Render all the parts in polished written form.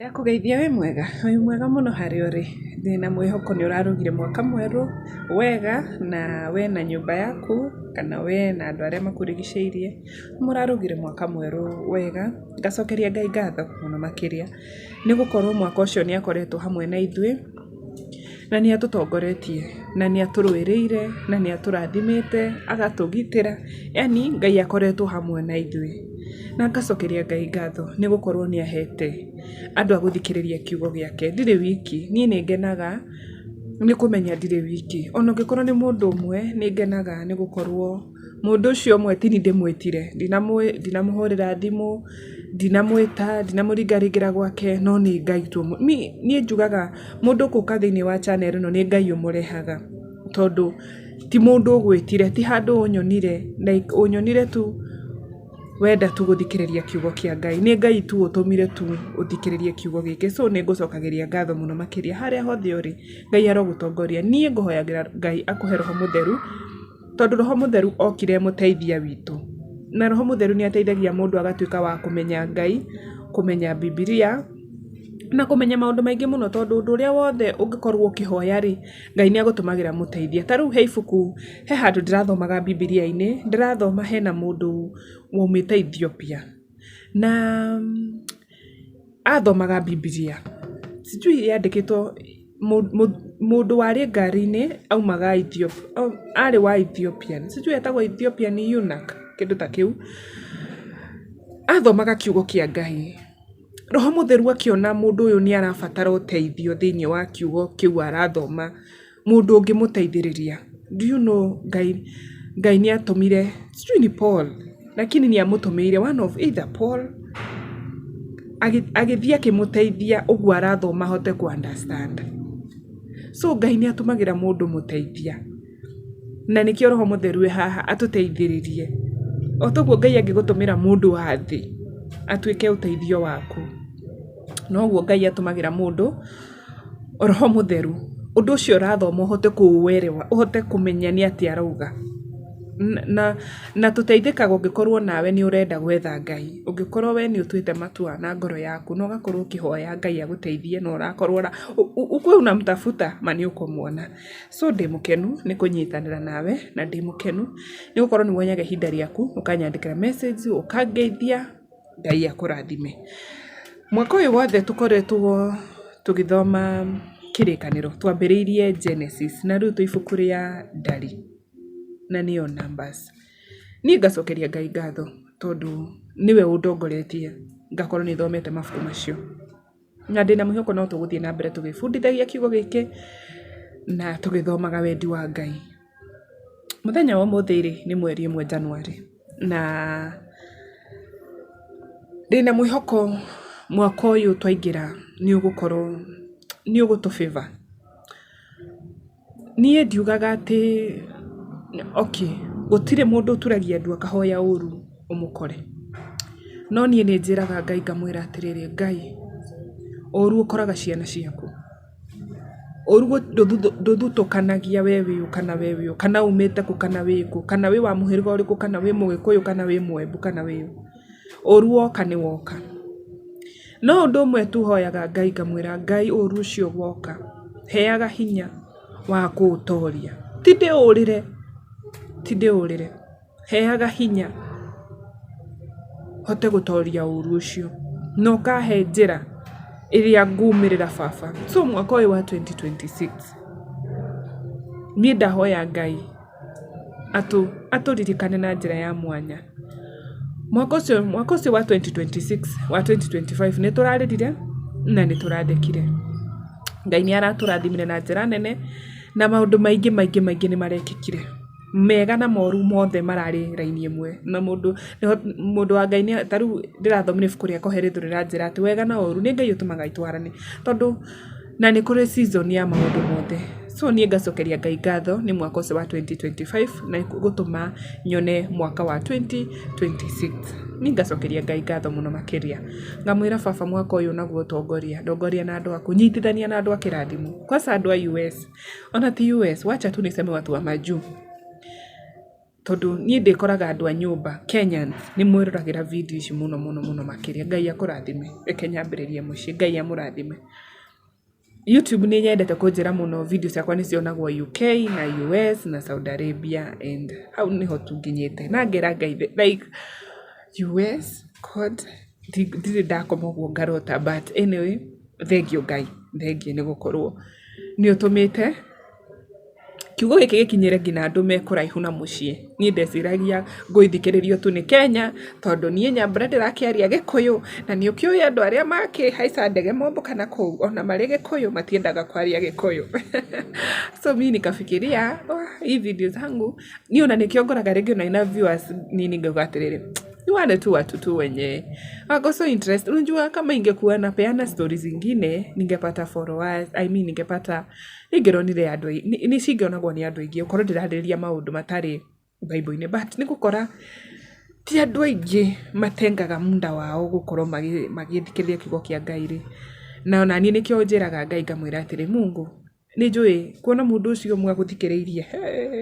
Ndakũgeithia wĩ mwega? Wĩ mwega mũno harĩa ũrĩ, ndĩna mwĩhoko nĩ ũrarugire mwaka mwerũ wega na we na nyũmba yaku kana we na andũ arĩa makũrigicĩirie, nĩ mũrarugire mwaka mwerũ wega, ngacokeria Ngai ngatho mũno makĩria, nĩ gũkorwo mwaka ũcio nĩ akoretwo hamwe na ithuĩ, na nĩ atũtongoretie, na nĩ atũrũĩrĩire, na nĩ atũrathimĩte, agatũgitĩra, yaani Ngai akoretwo hamwe na ithuĩ. Na ngacokeria Ngai ngatho nĩ gũkorwo nĩ ahete andũ a gũthikĩrĩria kiugo gĩake, ndirĩ wiki, niĩ nĩ ngenaga nĩ kũmenya ndirĩ wiki, ona ũngĩkorwo nĩ mũndũ ũmwe, nĩ ngenaga nĩ gũkorwo mũndũ ũcio ũmwe tini ndĩmwĩtire, ndinamũhũrĩra thimũ, ndinamwĩta, ndinamũringaringĩra gwake, no nĩ Ngai tu. Niĩ njugaga mũndũ gũka thĩiniĩ wa channel ĩno nĩ Ngai ũmũrehaga, tondũ ti mũndũ ũgwĩtire, ti handũ ũnyonire, like ũnyonire tu wenda tu gũthikĩrĩria kiugo kĩa Ngai. Nĩ Ngai tu ũtũmire tu ũthikĩrĩrie kiugo gĩkĩ. So nĩ ngũcokagĩria ngatho mũno makĩria harĩa hothe ũrĩ, Ngai arogũtongoria. Niĩ ngũhoyagĩra Ngai akũhe roho mũtheru, tondũ roho mũtheru okire e mũteithia witũ. Na roho mũtheru nĩ ateithagia mũndũ agatuĩka wa kũmenya Ngai, kũmenya Bibilia, na kũmenya maũndũ maingĩ mũno tondũ ũndũ ũrĩa wothe ũngĩkorwo ũkĩhoya rĩ, Ngai nĩ agũtũmagĩra mũteithia. Ta rĩu he ibuku, he handũ ndĩrathomaga Bibilia-inĩ, ndĩrathoma hena mũndũ waumĩte Ethiopia. Na athomaga Bibilia, sijui yandĩkĩtwo mũndũ warĩ ngari-inĩ aumaga Ethiopia, arĩ wa Ethiopian, sijui etagwo Ethiopian eunuch, kĩndũ ta kĩu. Athomaga kiugo kĩa Ngai. Roho mũtheru akĩona mũndũ ũyũ nĩ arabatara ũteithio thĩiniĩ wa kiugo kĩu arathoma, mũndũ ũngĩmũteithĩrĩria. Do you know Ngai, Ngai nĩ atũmire, sijui ni Paul, lakini nĩ amũtũmĩire one of either Paul, agĩthiĩ akĩmũteithia ũguo arathoma ahote kũ understand. So Ngai nĩ atũmagĩra mũndũ mũteithia. Na nĩkĩo roho mũtheru wĩ haha atũteithĩrĩrie. O toguo Ngai angĩgũtũmĩra mũndũ wa thĩ atuĩke ũteithio waku, noguo Ngai atũmagĩra mũndũ roho mũtheru, ũndũ ũcio ũrathoma ũhote kũũerewa, ũhote kũmenya nĩ atĩa arauga. Na tũteithĩkaga ũngĩkorwo nawe nĩ ũrenda gwetha Ngai, ũngĩkorwo we nĩ ũtuĩte matua na ngoro yaku na ũgakorwo ũkĩhoya Ngai agũteithie na ũrakorwo ukuwe unamtafuta ma nĩ ũkũmuona. So ndĩ mũkenu nĩ kũnyitanĩra nawe na ndĩ mũkenu nĩ gũkorwo nĩ woyaga ihinda rĩaku ũkanyandĩkĩra message ũkangeithia, Ngai akũrathime. Mwaka ũyũ wothe tũkoretwo tũgĩthoma kĩrĩkanĩro, twambĩrĩirie Genesis na rĩu twĩ ibuku rĩa Ndari na nĩyo Numbers. Niĩ ngacokeria Ngai ngatho tondũ nĩwe ũndongoretie ngakorwo nĩ thomete mabuku macio. Na ndĩna mwĩhoko no tũgũthiĩ na mbere tũgĩbundithagia kiugo gĩkĩ na tũgĩthomaga wendi wa Ngai. Mũthenya wa ũmũthĩ rĩ, nĩ mweri ĩmwe January na ndĩna mwĩhoko mwaka ũyũ twaingĩra nĩ ũgũkorwo nĩ ũgũtũ favour. Niĩ ndiugaga atĩ okay, gũtirĩ mũndũ ũturagia ndu akahoya ũru ũmũkore. No niĩ nĩ njĩraga Ngai ngamwĩra atĩrĩrĩ, Ngai, ũru ũkoraga ciana ciaku. Ũru ndũthutũkanagia we wĩ ũ kana we wĩ ũ, kana umĩte kũ kana wĩ kũ, kana wĩ wa mũhĩrĩga ũrĩkũ, kana wĩ mũgĩkũyũ kana wĩ mwembu kana wĩ ũ. Ũru woka nĩ woka. No ũndũ ũmwe tu hoyaga Ngai ngamwĩra Ngai ũru ũcio woka, heaga hinya wa kũũtoria. Ti ndĩũrĩre, ti ndĩũrĩre, heaga hinya hote gũtoria ũru ũcio. Na ũkahe njĩra ĩrĩa ngumĩrĩra baba. So mwaka ũyũ wa 2026, niĩ ndahoya Ngai atũririkane na njĩra ya mwanya. Mwaka ũcio wa 2026 wa 2025 nĩ tũrarĩrire na nĩ tũrathekire. Ngai nĩ aratũrathimire na njĩra nene na maũndũ maingĩ maingĩ maingĩ nĩ marekĩkire. Mega na moru mothe mararĩ raini ĩmwe. Na mũndũ wa Ngai ta rĩu ndĩrathomire ibuku rĩa Kohelethu rĩranjĩra atĩ wega na ũru nĩ Ngai ũtũmaga itwarane. Tondũ na nĩ kũrĩ season ya maũndũ mothe. So niĩ ngacokeria Ngai ngatho nĩ mwaka ũcio wa 2025 na gũtũma nyone mwaka wa 2026. Niĩ ngacokeria Ngai ngatho mũno makĩria. Ngamwĩra baba mwaka ũyũ naguo tongoria, ndongoria na andũ aku, nyitithania na andũ a kĩrathimo. Kwanza andũ a US, ona ti US, wacha tu niseme watu wa majuu. Tondũ niĩ ndĩkoraga andũ a nyũmba, Kenyans, nĩ mwĩroragĩra video ici mũno mũno mũno makĩria. Ngai akũrathime. Reke nyambĩrĩrie mũciĩ. Ngai amũrathime. YouTube nĩ nyendete kũnjĩra mũno video ciakwa nĩ cionagwo UK na US na Saudi Arabia and hau nĩho tu nginyĩte. Na ngera Ngai like US, God, ndirĩ ndakoma ũguo ngarota but anyway, thengiũ Ngai, thengiũ nĩ gũkorwo nĩ ũtũmĩte kiugo gĩkĩ gĩkinyĩre nginya andũ me kũraihu na mũciĩ. Niĩ ndeciragia ngũithikĩrĩrio tu nĩ Kenya, tondũ niĩ nyambura ndĩrakĩaria gĩkũyũ, na nĩ ũkĩũĩ andũ arĩa makĩhaica ndege mombũka na kũu, ona marĩ gĩkũyũ matiendaga kwaria gĩkũyũ. So mi nikafikiria, hii video zangu, niĩ ona nĩkĩo ngoraga rĩngĩ ona ina viewers nini ngauga atĩrĩrĩ, ni wale tu watu tu wenye wako so interested. Unajua kama ingekuwa napeana stories zingine ningepata followers, I mean ningepata ningĩronire andũ nĩ cingĩonagwo nĩ andũ aingĩ okorwo ndĩrarĩrĩria maũndũ matarĩ Bible-inĩ, but nĩ gũkora ti andũ aingĩ matengaga muda wao gũkorwo magĩthikĩrĩria kiugo kĩa Ngai rĩ, na ona niĩ nĩkĩo njĩraga Ngai ngamwĩra atĩrĩ, Mungu nĩ njũĩ kuona mũndũ ũcio ũmwe agũthikĩrĩirie,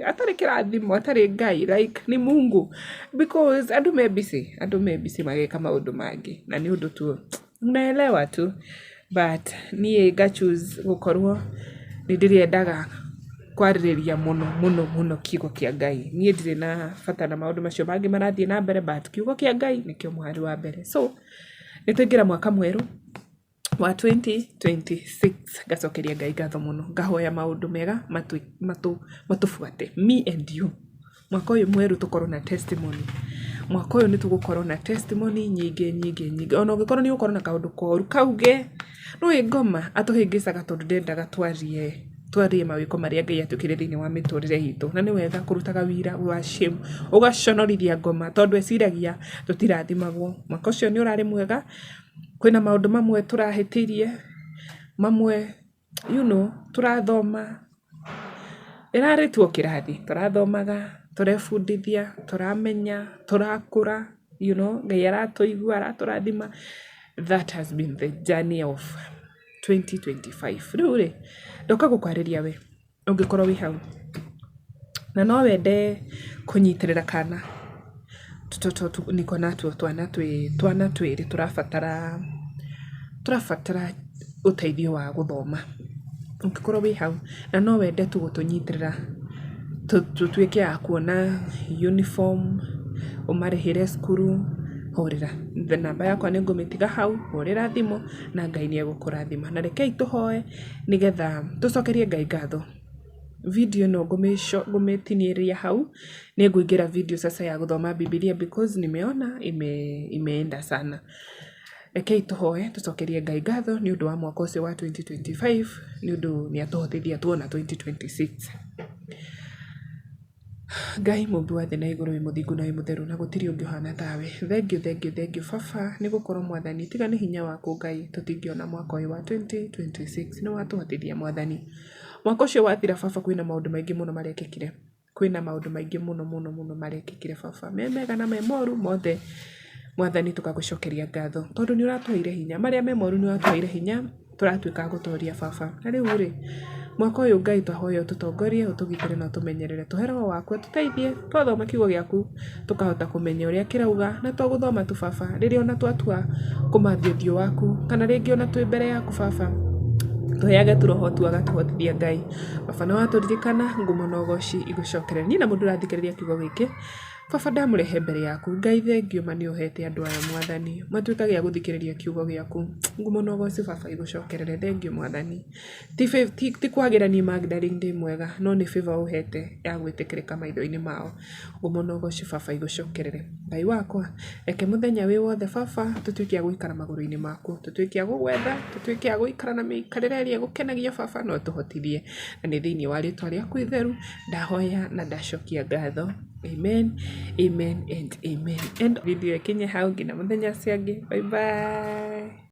atarĩ kĩrathimo, atarĩ Ngai, like nĩ Mungu, because andũ me busy, andũ me busy magĩka maũndũ mangĩ, na nĩ ũndũ tu unaelewa tu, but niĩ nga choose gũkorwo nĩ ndĩrĩendaga kwarĩrĩria mũno mũno mũno kiugo kĩa Ngai. Niĩ ndirĩ na bata na maũndũ macio mangĩ marathiĩ na mbere, but kiugo kĩa Ngai nĩkĩo mũhari wa mbere. So, nĩ twaingĩra mwaka mwerũ wa 2026, ngacokeria Ngai ngatho mũno, ngahoya maũndũ mega matũbuate, me and you. Mwaka ũyũ mwerũ tũkorwo na testimony. Mwaka ũyũ nĩ tũgũkorwo na testimony nyingĩ nyingĩ nyingĩ. Ona ũngĩkorwo nĩ ũgũkorwo na kaũndũ koru kauge, nĩũĩ ngoma atũhĩngĩcaga tondũ ndendaga twarie twarie mawĩko marĩa Ngai atwĩkĩire thĩinĩ wa mĩtũrĩre itũ. Na nĩ wega kũrutaga wĩira wa shame, ũgaconorithia ngoma tondũ eciragia tũtirathimagwo. Mwaka ũcio nĩ ũrarĩ mwega, kwĩna maũndũ mamwe tũrahĩtirie, mamwe you know, tũrathoma. Ĩrarĩ tu o kĩrathi, tũrathomaga, tũrebundithia, tũramenya, tũrakũra, you know, Ngai aratũigua, aratũrathima. That has been the journey of 2025. Rĩu rĩ, ndoka gũkwarĩria we, ũngĩkorwo wĩ hau, na no wende kũnyitĩrĩra kana, niko natuo twana twĩ twana twĩrĩ tũrabatara tũrabatara ũteithio wa gũthoma. Ũngĩkorwo wĩ hau, na no wende tu gũtũnyitĩrĩra, tũtuĩke a kuona uniform, ũmarĩhĩre cukuru, hũrĩra. Namba yakwa nĩ ngũmĩtiga hau, hũrĩra thimũ na Ngai nĩ egũkũrathima. Na rekei tũhoe nĩgetha tũcokerie Ngai ngatho. Video ĩno ngũmĩtinĩria hau, nĩ ngũingĩra video sasa ya gũthoma Bibilia because nimeona imeenda sana. Rekei tũhoe tũcokerie Ngai ngatho nĩ ũndũ wa mwaka ũcio wa 2025, nĩ ũndũ nĩ atũhotithia tuona 2026. Ngai mũmbi wa thĩ na igũrũ, wĩ mũthingu na wĩ mũtheru na gũtirĩ ũngĩ ũhana tawe. Thengiũ, thengiũ, thengiũ baba, nĩ gũkorwo Mwathani tiga nĩ hinya waku Ngai tũtingĩona mwaka ũyũ wa 2026. Nĩ watũhotithia Mwathani. Mwaka ũcio wathira baba, kwĩna maũndũ maingĩ mũno marekĩkire. Kwĩna maũndũ maingĩ mũno mũno mũno marekĩkire baba, me mega na me moru mothe Mwathani tũkagũcokeria ngatho tondũ nĩ ũratũheire hinya. Marĩa me moru nĩ ũratũheire hinya, tũratuĩka a gũtoria baba. Na rĩu rĩ, mwaka ũyũ Ngai twahoya ũtũtongorie, ũtũgitĩre na ũtũmenyerere. Tũhe roho waku atũteithie, twathoma kiugo gĩaku tũkahota kũmenya ũrĩa kĩrauga, na to gũthoma tu baba, rĩrĩa ona twatua kũmathia ũthiũ waku, kana rĩngĩ ona twĩ mbere yaku baba, tũheage tu roho tu agatũhotithia Ngai. Baba nĩ watũririkana, ngumo na ũgoci igũcokerere. Niĩ na mũndũ ũrathikĩrĩria kiugo gĩkĩ, baba ndamũrehe mbere yaku. Ngai thengiũ ma nĩ ũhete andũ aya Mwathani, matuĩkage a gũthikĩrĩria kiugo gĩaku. Ngumo na ũgoci baba igũcokerere. Thengiũ Mwathani. Ti kwagĩra niĩ Magdalene ndĩ mwega, no nĩ favor ũhete ya gwĩtĩkĩrĩka maitho-inĩ mao. Ngumo na ũgoci baba igũcokerere. Ngai wakwa, reke mũthenya wĩ wothe baba tũtuĩke a gũikara magũrũ-inĩ maku, tũtuĩke a gũgwetha, tũtuĩke a gũikara na mĩikarĩre ĩrĩa ĩgũkenagia baba na ũtũhotithie. Na nĩ thĩinĩ wa rĩtwa rĩaku itheru ndahoya na ndacokia ngatho. Amen, amen and amen. End video ĩkinye hau nginya mũthenya ũcio ũngĩ. Bye bye.